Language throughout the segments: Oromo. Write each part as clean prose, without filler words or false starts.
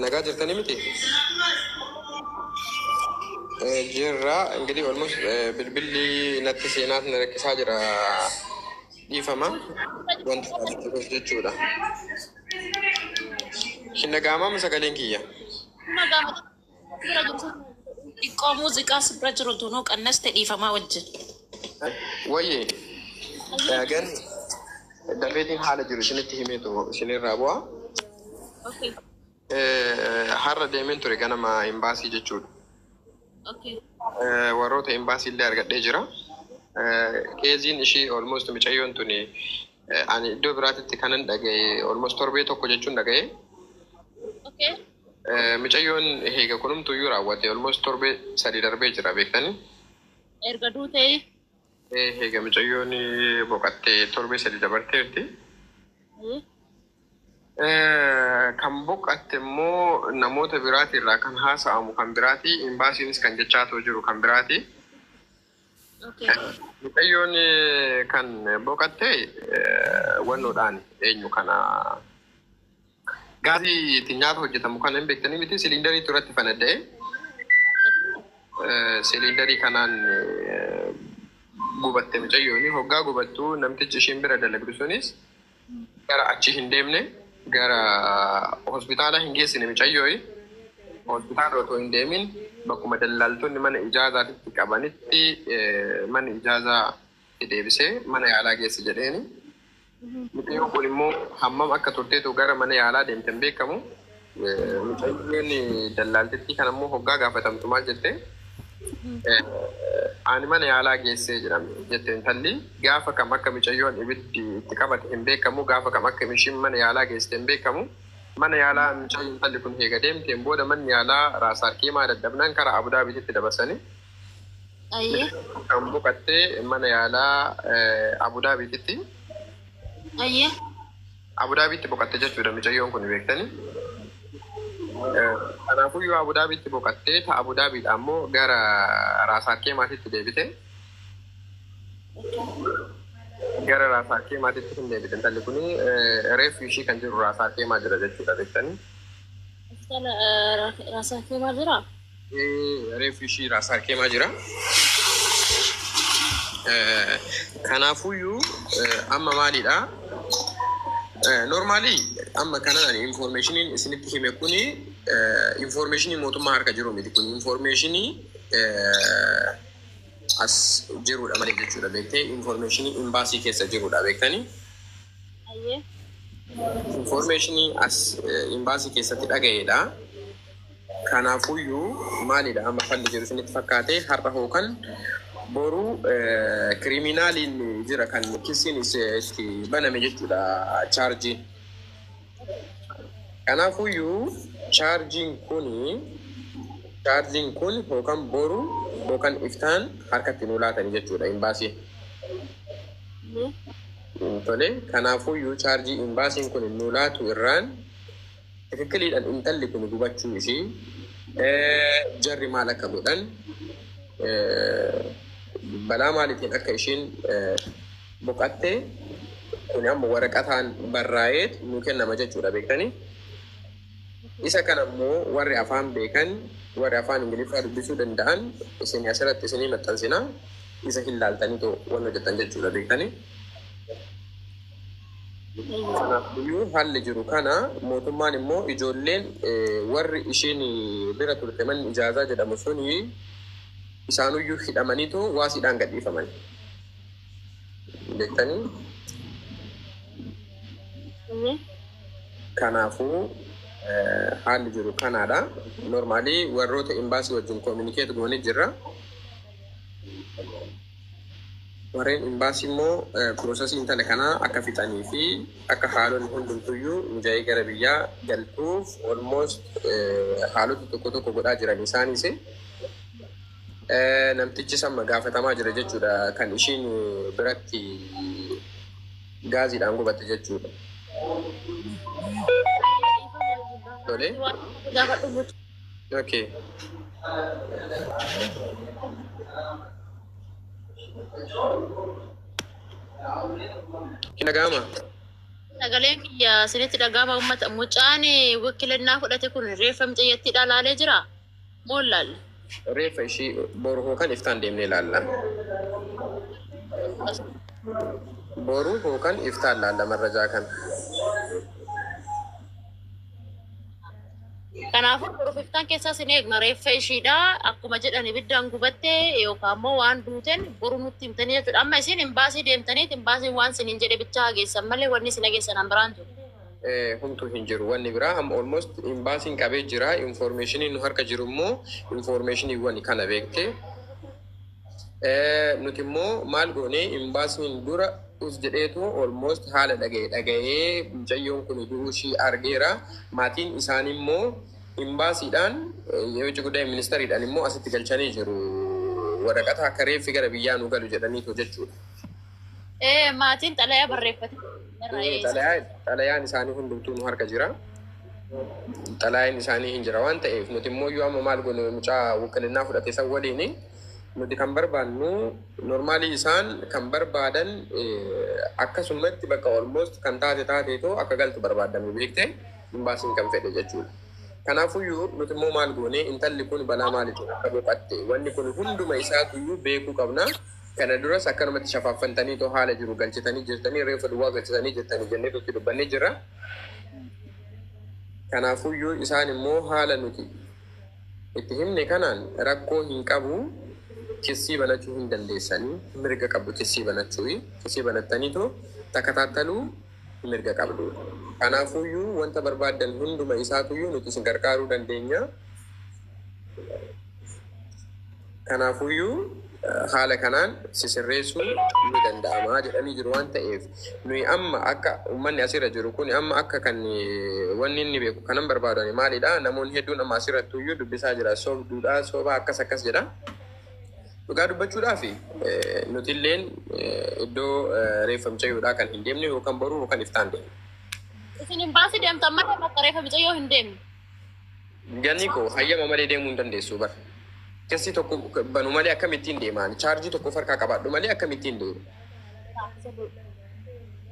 Nagaa jirtanii miti? Jirra. Ingidihi almost bilbilli natti seenaat na rakkisaa jira. Dhiifama. Wanta taasisu jechuudha. Hin dhaga'amamu sagaleen kiyya. Bira jiru xiqqoo muuziqaa si bira jiru tunuu qannaste dhiifamaa wajjin. Wayye gan dafeetiin haala jiru isinitti himeetu isinirraa bu'a. Okay. Har'a deemeen ture ganama imbaasii jechuudha. Okay. Warroota imbaasii illee argadhee jira. Keeziin ishii almost mucayyoon tuni ani iddoo biraatitti kanan dhagaye almost torbee tokko jechuun dhagaye. Okay. Mucayyoon heega kunumtuyyuu raawwate almost torbee 3 darbee jira beektanii. Erga duutee. Heega mucayyoon boqattee torbee 3 dabarteerti. Kan boqatte immoo namoota biraatirraa kan haasa'amu kan biraati. Imbaasiinis kan jechaatoo jiru kan biraati. Okay. Mucayyoon kan boqatte wannoodhaan eenyu kana gaazii ittiin nyaata hojjetamu kana hin beektanii miti, siliindarii irratti fanadda'e. Siliindarii kanaan gubatte mucayyoon. Hoggaa gubattu namtichi ishiin bira dalagdu sunis gara achi hin deemne, gara hospitaala hin geessine mucayyooyi. Hospitaala otoo hin deemin bakkuma dallaaltonni mana ijaazaatitti qabanitti mana ijaazaa deebisee mana yaalaa geesse jedheeni. Mucayyoon kun immoo hammam akka turteetu gara mana yaalaa deemte hin beekamu. Mucayyoon dallaaltittii kan ammoo hoggaa gaafatamtu maal jette? Ani mana yaalaa geessee jedhame jette intalli. Gaafa kam akka mucayyoon ibiddi itti qabate hin beekamu, gaafa kam akka ishiin mana yaalaa geessite hin beekamu. Mana yaalaa mucayyoon intalli kun heega deemteen booda manni yaalaa Raasaar Keemaa dadhabnaan karaa Abudaabiitti dabarsanii. Ayyee. Kan boqattee mana yaalaa Abudaabiitti. Ayyee. Abudaabiitti boqatte jechuudha mucayyoon kun beektanii. Kanaafuyyuu Abudaabiitti boqattee ta Abudaabiidha ammoo gara Raasaar Keemaatitti deebite. Gara Raasaar Keemaatitti hin deebite intalli kuni, reeffi ishii kan jiru Raasaar Keemaa jira jechuudha beektanii. Hospitaala Raasaa Keemaa jira? Reeffi ishii Raasaar Keemaa jira. Kanaafuyyuu amma maalidha? Normally amma kanan ani informationiin isinitti hime kuni informationii mootummaa harka jiru miti, kun informationii as jirudha malee jechuudha beektee, informationii imbaasii keessa jirudha beektanii. Ayyee. Informationii as imbaasii keessatti dhaga'eedha. Kanaafuyyuu maalidha amma falli jiru isinitti fakkaate? Har'a hookan boru criminaliin jira kan kisiin itti baname jechuudha, chargeiin. Kanaafuyyuu chargeiin kun yookaan boru yookaan iftaan harkatti nuu laatanii jechuudha imbaasiin. Tole, kanaafuyyuu chargeii imbaasiin kun nuu laatu irraan tikikkiliidhaan intalli kun gubachuu ishii, jarri maal akka godhan, balaa maaliitiin akka ishiin boqatte kun amma waraqataan barraa'eet nuu kennama jechuudha beektanii. Isa kana immoo warri afaan beekan, warri afaan Ingiliffaa dubbisuu danda'an, isin asirratti isinii maxxansina, isa hin laaltanii waan hojjetan jechuudha beektanii. Kanaafiyyuu haalli jiru kana, mootummaan immoo ijoolleen warri ishiin bira turte manni ijaazaa jedhamu suni isaanuyyuu hidhamaniitu waasiidhaan gadhiifaman. Beektanii? Kanaafuu haalli jiru kanaadha. Normally warroota imbaasii wajjin communicate goonee jirra. Warreen imbaasii immoo processii intala kanaa akka fixanii fi akka haalonni hundumtuyyuu mijaa'ee gara biyyaa galtuuf almost haalota tokko tokko godhaa jiran isaanis. Namtichi samma gaafatamaa jira jechuudha kan ishiin biratti gaaziidhaan gubatte jechuudha. Tole. Gaafadhu bulchu. Okay. Hin dhaga'ama? Sagaleen kiyya isinitti dhaga'ama uummata. Mucaan wakiilannaa fudhate kun reeffa mucayyattii dhalaalee jira. Moo laalle? Reeffa ishii boru hookan iftaan deemnee ilaalla. Boru hookan iftaan laalla marrajaa kana. Kanaafuu boruuf iftaan keessaa isin eegna reeffa ishiidha. Akkuma jedhan ibiddaan gubatte yookaan immoo waan duuteen boru nutti himtanii jechuudha. Amma isin imbaasii deemtanii imbaasiin waan isiniin jedhe bichaa hageessan malee wanni isin hageessan an biraan jiru. Humtuu hin jiru wanni biraa. Amma almost imbaasiin qabee jira. Informationii nu harka jiru immoo informationiiwwan kana beekte. Nuti immoo maal goone, imbaasiin dura us jedheetu almost haala dhaga'e dhaga'ee mucayyoon kun du'uu ishii argeera. Maatiin isaanii immoo imbaasiidhaan የውጭ ጉዳይ ministeriidhaan immoo asitti galchanii jiru waraqata akka reeffi gara biyyaa nu galu jedhaniitu jechuudha. Maatiin xalayaa barreeffate. Xalayaan isaanii hundumtuu nu harka jira. Xalayaan isaanii hin jira waan ta'eef, nuti immoo yoo amma maal goone, mucaa wukkilinnaa fudhate san waliin nuti kan barbaannu, normally isaan kan barbaadan akkasumatti bakka almost kan taate taateetoo akka galtu barbaadame beekte, imbaasiin kan fedhe jechuudha. Kanaafuyyuu nuti immoo maal goone, intalli kun balaa maaliitiin akka boqatte wanni kun hunduma isaatuyyuu beekuu qabna. Kana duras akkanumatti shafaaffantanii too haala jiru galchitanii jirtanii, reeffa duwwaa galchitanii jirtanii jennee itti dubbannee jirra. Kanaafuyyuu isaan immoo haala nuti itti himne kanaan rakkoo hin qabu, kissii banachuu hin dandeessanii, mirga qabdu kissii banachuu, kissii banattaniitoo takataattaluu mirga qabdu. Kanaafuyyuu wanta barbaaddan hunduma isaatuyyuu nuti isin gargaaruu dandeenya. Kanaafuyyuu haala kanaan sisirreessuun ni danda'ama jedhanii jiru waan ta'eef, nuyi amma akka uummanni asirra jiru kun amma akka kan wanni inni beeku kanan barbaadan maalidha, namoonni hedduun amma asirrattuyyuu dubbisaa jira, soobduudha, soobaa akkas akkas jedha. Dhugaa dubbachuudhaaf nuti illeen iddoo reeffa mucayyoodhaa kan hin deemne yookaan boruu yookaan iftaan deemne. Isin imbaasii deemtan malee bakka reeffa mucayyoo hin deemne. Ganni koo hayyama malee deemuu hin dandeessu bara. Keessi tokko banu malee akkamittiin deemaan, chaarjii tokko farkaa qabaadhu malee akkamittiin deemu.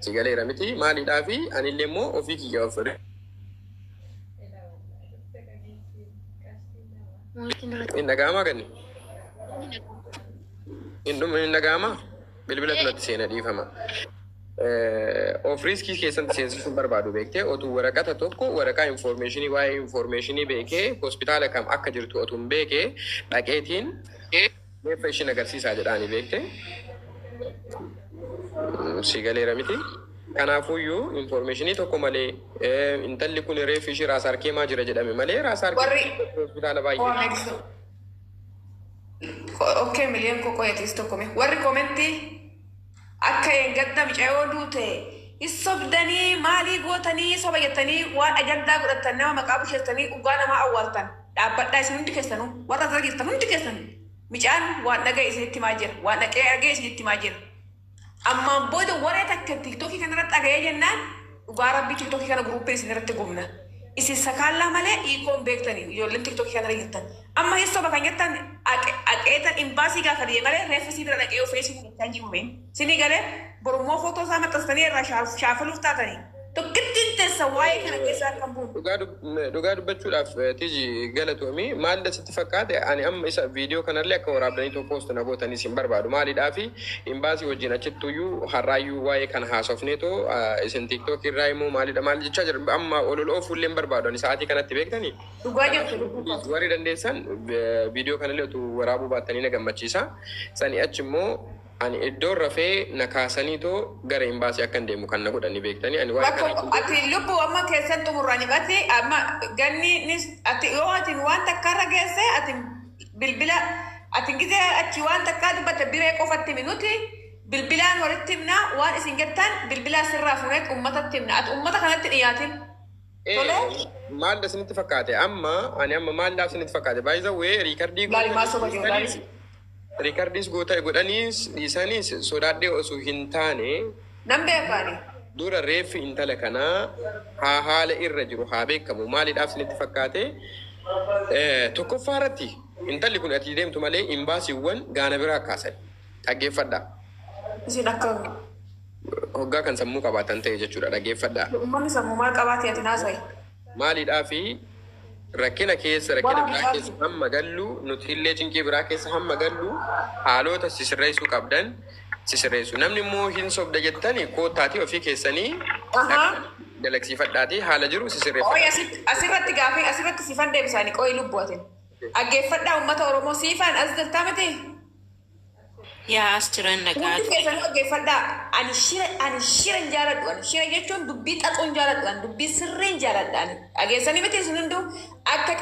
Si galeera miti? Maaliidhaa fi anillee immoo ofii kiyya of hin dhaga'amaa ganni? Hin dhumu, hin dhaga'amaa? Bilbila tunatti seena, dhiifama. Of risk keessatti seensisuun barbaadu beektee, otuu waraqata tokko, waraqaa informationii, waa'ee informationii beekee, hospitaala kam akka jirtu otuu hin beekee, dhaqeetiin reeffa ishiin agarsiisaa jedhaanii beekte. Si galeera miti? Kanaafuyyuu informationii tokko malee, intalli kun reeffi ishii Raas Arkeemaa jira jedhame malee, Raas Warri hospitaala baay'ee. Okay, miliyoon qoqqooyatis tokko mee. Warri commentii akka eeggadda mucayyoo duute hin sobdanii, maalii gootanii, soba jettanii waan ajandaa godhattan, nama maqaa busheessanii dhugaa namaa awwaaltan, dhaabbadhaa. Isin hundi keessanuu, warra asirra jirtan hundi keessan, mucaan waan dhaga'e isinitti himaa jira, waan dhaqee argee isinitti himaa jira. Ammaan booda waree takka TikTokii kanarratti dhaga'ee jennaan, dhugaa rabbii TikTokii kana groupiin isin irratti gubna. Isin sakaallaa malee hiikoon beektanii ijoolleen TikTokii kanarra jirtan. Amma hin soba kan jettan, aqeetan imbaasii gaafa deeme malee reeffa sii bira dhaqee ofee isin jechaa jiru meen. Sinii galee borummoo footoo isaa maxxansanii irraa shaafaluuf taatanii. Tokkittiin teessa waa'ee kana keessaa kan bu'u. Dhugaa dubbachuudhaaf, Tiji, galatoomi. Maal sitti fakkaate, ani amma isa viidiyoo kanallee akka waraabdanii tokko post na gootanis hin barbaadu. Maaliidhaafi imbaasii wajjin achittuyyuu har'aayyuu waa'ee kana haasofneetoo, isin TikTok irraa immoo maalidha maal jechaa jira, amma ol oofuullee hin barbaadu ani sa'aatii kanatti, beektanii. Dhugaa jirtu lubbuu. Warri dandeessan viidiyoo kanallee utuu waraabuu baattanii na gammachiisa. Sani achi immoo ani iddoon rafee na kaasaniitoo gara imbaasii akka hin deemu kan na godhani beektanii ani waa'ee Bakka kana. Ati lubbuu amma keessan xumurrani bati amma ganni nis ati yoo ati waan takka irra geesse, ati bilbila ati gizee achi waan takkaa dubbatte biree qofatti minuti bilbilaan walitti himna, waan isin jettan bilbilaa sirraa fuuneet ummatatti himna, ati ummata kanatti dhiyaatin. Tole? Maal isinitti fakkaate amma, ani amma maal isinitti fakkaate, by the way, recordii Laali maal soba jiru laali. Recordiis goota godhaniis dhiisaniis sodaadhee osoo hin taane, Nan beekaani. dura reeffi intala kanaa haa haala irra jiru haa beekamu. Maaliidhaaf isinitti fakkaate, tokkoffaa irratti intalli kun ati deemtu malee imbaasiiwwan gaana biraa kaasan dhaggeeffadha. Isin akka Hoggaa kan sammuu qabaatan ta'e jechuudha, dhaggeeffadhaa. Uummanni sammuu maal qabaate ati haasa'e? Maaliidhaa fi rakkina keessa, rakkina biraa keessa hamma gallu, nuti illee cinqii biraa keessa hamma gallu, haalota sisirreessuu qabdan sisirreessu. Namni immoo hin sobda jettani koottaatii ofii keessanii dalagsiifadhaatii haala jiru Qoy sisirreeffadhaa. Asirratti gaafii asirratti siifan deebisaanii qoy lubbu atin. Dhaggeeffadhaa uummata Oromoo, siifan as jirtaa miti? Yaa, as jiran nagaa. Hundi keessanuu dhaggeeffadhaa. Ani shira hin jaaladhu. Ani shira jechuun dubbii xaxuu hin jaaladhu. Ani dubbii sirrii hin jaaladhu. Ani dhageessanii miti isin hunduu akka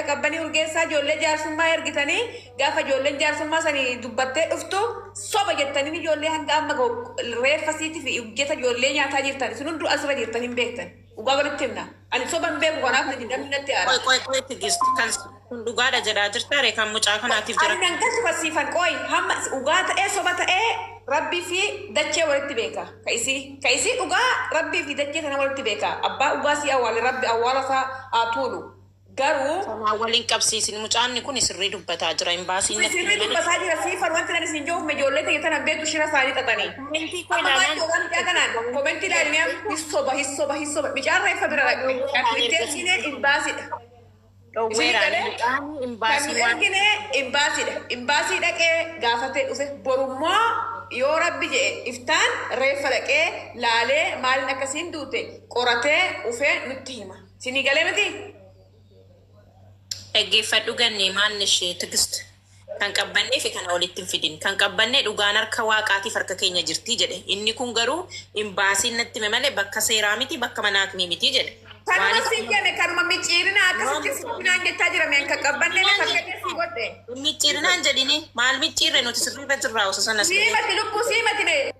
qabbanii urgeessaa ijoollee jaarsummaa ergitanii, gaafa ijoolleen jaarsummaa sanii dubbattee dhuftu soba jettanii ijoollee hanga amma gahu reeffa siitii fi hojjeta ijoollee nyaataa jirtan. Isin hunduu asirra jirtan hin beektan. Dhugaa walitti himna. Ani soba hin beeku, kanaaf namni natti aara. Qoy, qoy, qoy, Tigist, kan kun dhugaadha jedhaa jirta ree kan mucaa kanaatiif jira? Ani nan galchu fasiifan qoy hamma dhugaa ta'ee soba ta'ee rabbii fi dachee walitti beeka. Ka isii dhugaa rabbii fi dachee sana walitti beeka. Abbaa dhugaa si awwaale, rabbi awwaala isaa haa tuulu. Garuu Sanaa waliin qabsiisin, mucaan kun sirrii dubbataa jira, imbaasiin natti sirrii hime. Dubbataa jira siifan, wanti nan isin joofu ijoollee ta'e tana beektu shira isaanii xaxanii. Commentii koo Amma maal ilaalaan joogaan mucaa kanaan commentii ilaalinee hin soba, hin soba, hin soba, mucaan reeffa bira dhaqne kan nuti ergine imbaasiidha. Dhoowweeraan galee? mucaan Kan imbaasii nu waan ergine imbaasiidha. Imbaasii dhaqee gaafatee dhufe. Borummoo yoo rabbi jedhe iftaan reeffa dhaqee laalee maaliin akkasiin duute qoratee dhufee nutti hima. Isinii galee miti? Dhaggeeffadhu ganne, maal ishee Tigist, kan qabbannee fi kana walitti hin fidin. Kan qabbannee dhugaan harka waaqaatiif harka keenya jirti jedhe. Inni kun garuu imbaasiin natti hime malee bakka seeraa miti, bakka manaa miti jedhe. Kanuma Waan siin jenne, kanuma micciirina akkasitti sirrinaan jechaa jira meen kan qabbannee fakkeenya sii godhe. Micciirinaan jedhini, maal micciirre? Nuti sirriirra jirraa osoo sanas. Siimati, lubbuu siimati mee.